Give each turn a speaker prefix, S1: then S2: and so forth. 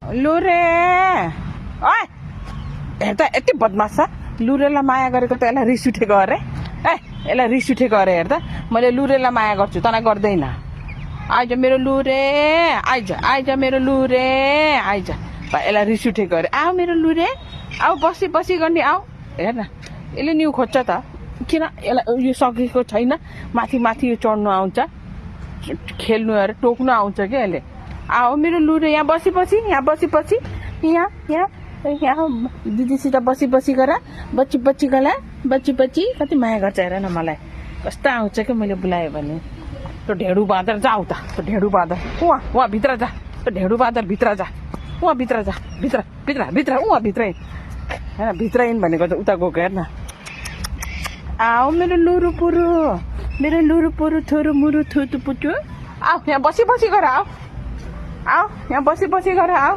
S1: लुरे ओए हेर्दा यति बदमास छ लुरेलाई माया गरेको त यसलाई रिस उठेको अरे यसलाई रिस उठेको अरे हेर्दा मैले लुरेलाई माया गर्छु तँलाई गर्दैन आइज मेरो लुरे आइज मेरो लुरे आइज यसलाई रिस उठेको अरे आऊ मेरो लुरे आऊ बसी बसी गर्ने आऊ हेर न यसले न्यु खोज्छ त किन यसलाई यो सकेको छैन माथि माथि यो चढ्नु आउँछ खेल्नु अरे टोक्नु आउँछ क्या यसले आओ मेरो लुरे यहाँ बसी बसी यहाँ दिदीसित बसी गर बच्ची गला बच्ची कति माया गर्छ हेर न मलाई कस्तो आउँछ क्या मैले बोलाएँ भने त्यो ढेडु बाँदर जाऊ त त्यो ढेडु बाँदर उहाँ भित्र जा त्यो ढेडु बाँदर भित्र जा उहाँ भित्र जा भित्र उहाँ भित्र होइन भित्र इन भनेको त उता गएको हेर न आओ मेरो लुरु पुरु थुरु मुरु थुतु पुटु आऊ यहाँ बसी गर आऊ यहाँ बसी गर आऊ